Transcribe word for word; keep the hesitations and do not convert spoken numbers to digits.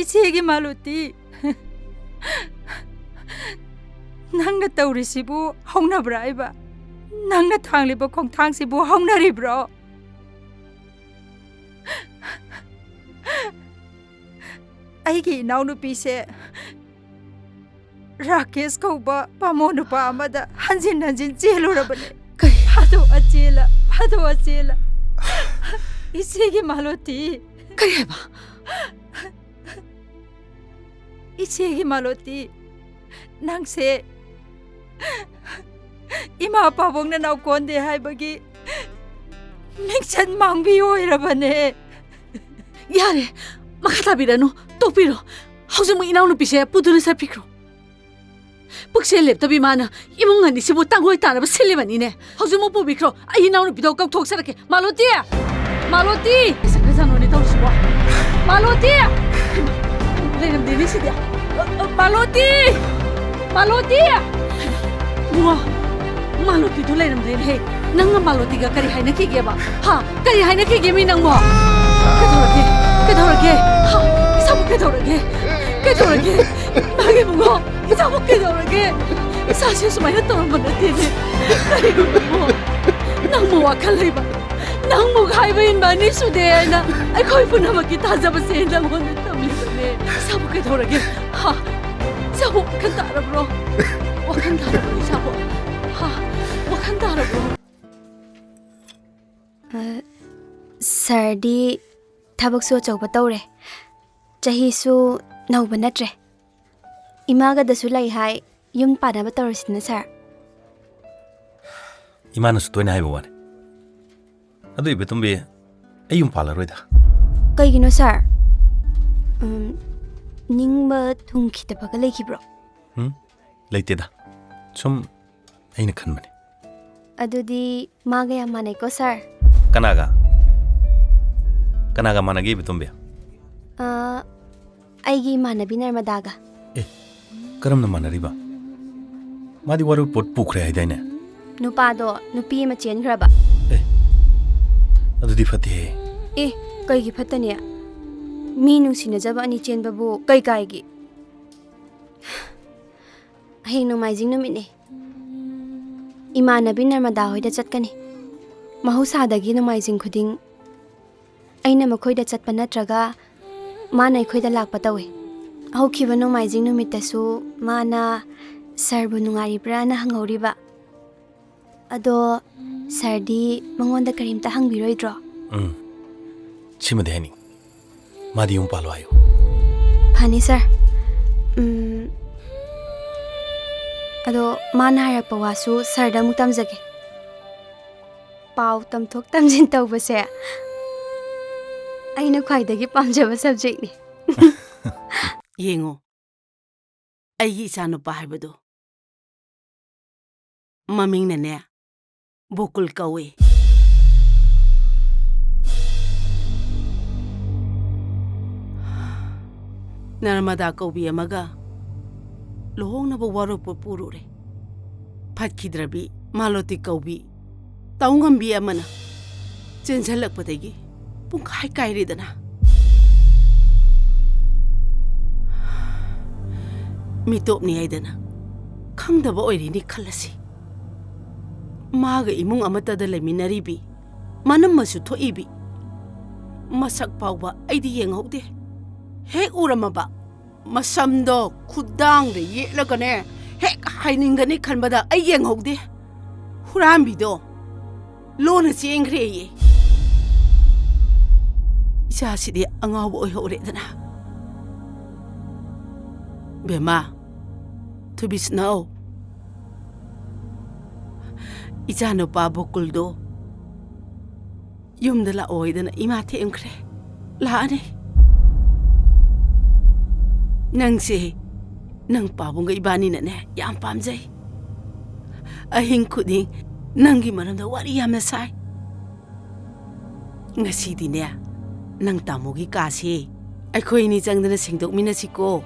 ꯏꯆꯦꯒꯤ ꯃꯥꯂꯣꯇꯤ, ꯅꯪꯅ ꯇꯧꯔꯤꯁꯤꯕꯨ ꯍꯧꯅꯕ꯭ꯔꯥ ꯍꯥꯏꯕ? ꯅꯪꯅ ꯊꯥꯡꯂꯤꯕ ꯈꯣꯡꯊꯥꯡꯁꯤꯕꯨ ꯍꯧꯅꯔꯤꯕ꯭ꯔꯣ? ꯑꯩꯒꯤ ꯏꯅꯥꯎꯅꯨꯄꯤꯁꯦ ꯔꯥꯀꯦꯁ ꯀꯧꯕ ꯕꯥꯃꯣꯟ ꯅꯨꯄꯥ ꯑꯃꯗ ꯍꯟꯖꯤꯟ ꯍꯟꯖꯤꯟ ꯆꯦꯜꯂꯨꯔꯕꯅꯦ꯫ ꯀꯩ? ꯐꯥꯗꯣꯛꯑ ꯆꯦꯜꯂ, ꯐꯥꯗꯣꯛꯑ ꯆꯦꯜꯂ꯫ ꯏꯆꯦꯒꯤ ꯃꯥꯂꯣꯇꯤ꯫ ꯀꯔꯤ ꯍꯥꯏꯕ? ꯏꯆꯦꯒꯤ ꯃꯥꯂꯣꯇꯤ, ꯅꯪꯁꯦ ꯏꯃꯥ ꯄꯥꯕꯨꯡ ꯅꯅꯥꯎ ꯀꯣꯟꯗꯦ ꯍꯥꯏꯕꯒꯤ ꯃꯤꯡꯆꯠ ꯃꯥꯡꯕꯤ ꯑꯣꯏꯔꯕꯅꯦ꯫ ꯌꯥꯔꯦ, ꯃꯈꯥ ꯇꯥꯕꯤꯔꯅꯨ, ꯇꯣꯛꯄꯤꯔꯣ꯫ ꯍꯧꯖꯤꯛꯃꯛ ꯏꯅꯥꯎꯅꯨꯄꯤꯁꯦ ꯄꯨꯗꯨꯅ ꯆꯠꯄꯤꯈ꯭ꯔꯣ꯫ ꯄꯨꯛꯁꯦ ꯂꯦꯞꯇꯕꯤ ꯃꯥꯅ ꯏꯃꯨꯡ ꯑꯅꯤꯁꯤꯕꯨ ꯇꯥꯡꯒꯣꯏ ꯇꯥꯅꯕ ꯁꯤꯜꯂꯤꯕꯅꯤꯅꯦ꯫ ꯍꯧꯖꯤꯛꯃꯛ ꯄꯨꯕꯤꯈ꯭ꯔꯣ, ꯑꯩ ꯏꯅꯥꯎꯅꯨꯄꯤꯗꯣ ꯀꯧꯊꯣꯛꯆꯔꯛꯀꯦ꯫ ꯃꯥꯂꯣꯇꯤ! ꯃꯥꯂꯣꯇꯤ! ꯀꯩꯁꯥꯅꯣꯅꯦ ꯇꯧꯔꯤꯁꯤꯕꯣ? ꯃꯥꯂꯣꯇꯤ! ꯂꯩꯔꯝꯗꯦꯅꯦ ꯁꯤꯗꯤ꯫ ꯃꯥꯂꯣꯇꯤ! ꯃꯥꯂꯣꯇꯤ! ꯏꯕꯨꯡꯉꯣ, ꯃꯥꯂꯣꯇꯤꯗꯨ ꯂꯩꯔꯝꯗ꯭ꯔꯦꯅꯦꯍꯦ꯫ ꯅꯪꯒ ꯃꯥꯂꯣꯇꯤꯒ ꯀꯔꯤ ꯍꯥꯏꯅꯈꯤꯒꯦꯕ? ꯍꯥ? ꯀꯔꯤ ꯍꯥꯏꯅꯈꯤꯒꯦ ꯃꯤ ꯅꯪꯕꯣ? ꯀꯩꯗꯧꯔꯒꯦ? ꯀꯩꯗꯧꯔꯒꯦ? ꯍꯥ? ꯏꯁꯥꯕꯨ ꯀꯩꯗꯧꯔꯒꯦ? ꯀꯩꯗꯧꯔꯒꯦ? ꯏꯃꯥꯒꯤ ꯏꯕꯨꯡꯉꯣ, ꯏꯁꯥꯕꯨ ꯀꯩꯗꯧꯔꯒꯦ? ꯏꯁꯥꯁꯦ ꯁꯨꯃꯥꯏꯅ ꯇꯧꯔꯝꯕ ꯅꯠꯇꯦꯅꯦ꯫ ꯀꯔꯤꯅꯣ ꯏꯕꯨꯡꯉꯣ? ꯅꯪꯕꯨ ꯋꯥꯈꯜ ꯂꯩꯕ? ꯅꯪꯕꯨ ꯍꯥꯏꯕ ꯏꯟꯕ ꯑꯅꯤ ꯁꯨꯗꯦ ꯍꯥꯏꯅ ꯑꯩꯈꯣꯏ ꯄꯨꯝꯅꯃꯛꯀꯤ ꯊꯥꯖꯕꯁꯦ ꯅꯪꯉꯣꯟꯗ ꯊꯝꯂꯤꯕꯅꯦ꯫ ꯏꯁꯥꯕꯨ ꯀꯩꯗꯧꯔꯒꯦ? ꯍꯥ? ꯏꯁꯥꯕꯨ ꯋꯥꯈꯜ ꯇꯥꯔꯕ꯭ꯔꯣ? ꯋꯥꯈꯜ ꯇꯥꯔꯕ꯭ꯔꯣ ꯏꯁꯥꯕꯨ? ꯍꯥ? ꯋꯥꯈꯜ ꯇꯥꯔꯕ꯭ꯔꯣ? ꯑ, ꯁꯥꯔꯗꯤ ꯊꯕꯛꯁꯨ ꯑꯆꯧꯕ ꯇꯧꯔꯦ, ꯆꯍꯤꯁꯨ ꯅꯧꯕ ꯅꯠꯇ꯭ꯔꯦ꯫ ꯏꯃꯥꯒꯗꯁꯨ ꯂꯩ ꯍꯥꯏ, ꯌꯨꯝ ꯄꯥꯟꯅꯕ ꯇꯧꯔꯁꯤꯅ, ꯁꯥꯔ꯫ ꯏꯃꯥꯅꯁꯨ ꯇꯣꯏꯅ ꯍꯥꯏꯕ ꯋꯥꯅꯤ꯫ ꯑꯗꯨ ꯏꯕꯦꯇꯣꯝꯕꯤ, ꯑꯩ ꯌꯨꯝ ꯄꯥꯜꯂꯔꯣꯏꯗ꯫ ꯀꯩꯒꯤꯅꯣ, ꯁꯥꯔ? ꯎꯝ, ꯅꯤꯡꯕ ꯊꯨꯡꯈꯤꯗꯕꯒ ꯂꯩꯈꯤꯕ꯭ꯔꯣ? ꯎꯝ, ꯂꯩꯇꯦꯗ꯫ ꯁꯨꯝ ꯑꯩꯅ ꯈꯟꯕꯅꯤ꯫ ꯑꯗꯨꯗꯤ ꯃꯥꯒ ꯌꯥꯝ ꯃꯥꯟꯅꯩꯀꯣ, ꯁꯥꯔ꯫ ꯀꯅꯥꯒ? ꯀꯅꯥꯒ ꯃꯥꯟꯅꯒꯦ, ꯏꯕꯦꯇꯣꯝꯕꯤ? ꯑ, ꯑꯩꯒꯤ ꯏꯃꯥꯟꯅꯕꯤ ꯅꯔꯃꯗꯥꯒ꯫ ꯑꯦ, ꯀꯔꯝꯅ ꯃꯥꯟꯅꯔꯤꯕ? ꯃꯥꯗꯤ ꯋꯥꯔꯣꯏꯄꯣꯠ ꯄꯨꯈ꯭ꯔꯦ ꯍꯥꯏꯗꯥꯏꯅꯦ? ꯅꯨꯄꯥꯗꯣ ꯅꯨꯄꯤ ꯑꯃ ꯆꯦꯟꯈ꯭ꯔꯕ꯫ ꯑꯦ, ꯑꯗꯨꯗꯤ ꯐꯠꯇꯦꯍꯦ꯫ ꯑꯦ, ꯀꯩꯒꯤ ꯐꯠꯇꯅꯤ? ꯃꯤ ꯅꯨꯡꯁꯤꯅꯖꯕ ꯑꯅꯤ ꯆꯦꯟꯕꯕꯨ ꯀꯩ ꯀꯥꯏꯒꯦ? ꯍꯌꯦꯡ ꯅꯣꯡꯃꯥꯏꯖꯤꯡ ꯅꯨꯃꯤꯠꯅꯦ꯫ ꯏꯃꯥꯟꯅꯕꯤ ꯅꯔꯃꯗꯥ ꯍꯣꯏꯗ ꯆꯠꯀꯅꯤ꯫ ꯃꯍꯧꯁꯥꯗꯒꯤ ꯅꯣꯡꯃꯥꯏꯖꯤꯡ ꯈꯨꯗꯤꯡ ꯑꯩꯅ ꯃꯈꯣꯏꯗ ꯆꯠꯄ ꯅꯠꯇ꯭ꯔꯒ ꯃꯥꯅ ꯑꯩꯈꯣꯏꯗ ꯂꯥꯛꯄ ꯇꯧꯏ꯫ ꯍꯧꯈꯤꯕ ꯅꯣꯡꯃꯥꯏꯖꯤꯡ ꯅꯨꯃꯤꯠꯇꯁꯨ ꯃꯥꯅ ꯁꯥꯔꯕꯨ ꯅꯨꯡꯉꯥꯏꯔꯤꯕ꯭ꯔꯥꯅ ꯍꯪꯍꯧꯔꯤꯕ꯫ ꯑꯗꯣ ꯁꯥꯔꯗꯤ ꯃꯉꯣꯟꯗ ꯀꯔꯤꯝꯇ ꯍꯪꯕꯤꯔꯣꯏꯗ꯭ꯔꯣ? ꯎꯝ, ꯁꯤꯃꯗꯤ ꯍꯥꯏꯅꯤꯡ꯫ ꯃꯥꯗꯤ ꯌꯨꯝ ꯄꯥꯜꯂꯣ ꯍꯥꯏꯌꯨ꯫ ꯐꯅꯤ, ꯁꯥꯔ꯫ ꯎꯝ, ꯑꯗꯣ ꯃꯥꯅ ꯍꯥꯏꯔꯛꯄ ꯋꯥꯁꯨ ꯁꯥꯔꯗ ꯑꯃꯨꯛ ꯇꯝꯖꯒꯦ꯫ ꯄꯥꯎ ꯇꯝꯊꯣꯛ ꯇꯝꯁꯤꯟ ꯇꯧꯕꯁꯦ ꯑꯩꯅ ꯈ꯭ꯋꯥꯏꯗꯒꯤ ꯄꯥꯝꯖꯕ ꯁꯕꯖꯦꯛꯅꯤ꯫ ꯌꯦꯡꯉꯣ, ꯑꯩꯒꯤ ꯏꯆꯥꯅꯨꯄꯥ ꯍꯥꯏꯕꯗꯣ꯫ ꯃꯃꯤꯡꯅꯅꯦ, ꯕꯣꯀꯨꯜ ꯀꯧꯏ꯫ ꯅꯔꯃꯗꯥ ꯀꯧꯕꯤ ꯑꯃꯒ ꯂꯨꯍꯣꯡꯅꯕ ꯋꯥꯔꯣꯏꯄꯣꯠ ꯄꯨꯔꯨꯔꯦ꯫ ꯐꯠꯈꯤꯗ꯭ꯔꯕꯤ ꯃꯥꯂꯣꯇꯤ ꯀꯧꯕꯤ ꯇꯧꯉꯝꯕꯤ ꯑꯃꯅ ꯆꯦꯟꯁꯤꯜꯂꯛꯄꯗꯒꯤ ꯄꯨꯡꯀꯥꯏ ꯀꯥꯏꯔꯦꯗꯅ꯫ ꯃꯤꯇꯣꯞꯅꯤ ꯍꯥꯏꯗꯅ ꯈꯪꯗꯕ ꯑꯣꯏꯔꯤꯅꯤ ꯈꯜꯂꯁꯤ꯫ ꯃꯥꯒ ꯏꯃꯨꯡ ꯑꯃꯠꯇꯗ ꯂꯩꯃꯤꯟꯅꯔꯤꯕꯤ ꯃꯅꯝꯃꯁꯨ ꯊꯣꯛꯏꯕꯤ ꯃꯁꯛ ꯐꯥꯎꯕ ꯑꯩꯗꯤ ꯌꯦꯡꯍꯧꯗꯦ꯫ ꯍꯦꯛ ꯎꯔꯝꯃꯕ ꯃꯁꯝꯗꯣ ꯈꯨꯗꯥꯡꯗ ꯌꯦꯠꯂꯒꯅꯦ, ꯍꯦꯛ ꯍꯥꯏꯅꯤꯡꯒꯅꯤ ꯈꯟꯕꯗ ꯑꯩ ꯌꯦꯡꯍꯧꯗꯦ꯫ ꯍꯨꯔꯥꯟꯕꯤꯗꯣ ꯂꯣꯟꯅ ꯆꯦꯟꯈ꯭ꯔꯦꯌꯦ꯫ ꯏꯆꯥꯁꯤꯗꯤ ꯑꯉꯥꯎꯕ ꯑꯣꯏꯍꯧꯔꯦꯗꯅ꯫ ꯕꯦꯝꯃ, ꯊꯨꯕꯤꯁꯅꯧ꯫ ꯏꯆꯥꯅꯨꯄꯥ ꯕꯣꯀꯨꯜꯗꯣ ꯌꯨꯝꯗ ꯂꯥꯛꯑꯣꯏꯗꯅ ꯏꯃꯥ ꯊꯦꯝꯈ꯭ꯔꯦ꯫ ꯂꯥꯛꯑꯅꯤ꯫ ꯅꯪꯁꯦ ꯅꯪ ꯄꯥꯕꯨꯡꯒ ꯏꯕꯥꯅꯤꯅꯅꯦ ꯌꯥꯝ ꯄꯥꯝꯖꯩ꯫ ꯑꯍꯤꯡ ꯈꯨꯗꯤꯡ ꯅꯪꯒꯤ ꯃꯔꯝꯗ ꯋꯥꯔꯤ ꯌꯥꯝꯅ ꯁꯥꯏ꯫ ꯉꯁꯤꯗꯤꯅꯦ, ꯅꯪ ꯇꯥꯃꯣꯒꯤ ꯀꯥꯁꯦ ꯑꯩꯈꯣꯏ ꯑꯅꯤ ꯆꯪꯗꯅ ꯁꯦꯡꯗꯣꯛꯃꯤꯟꯅꯁꯤꯀꯣ꯫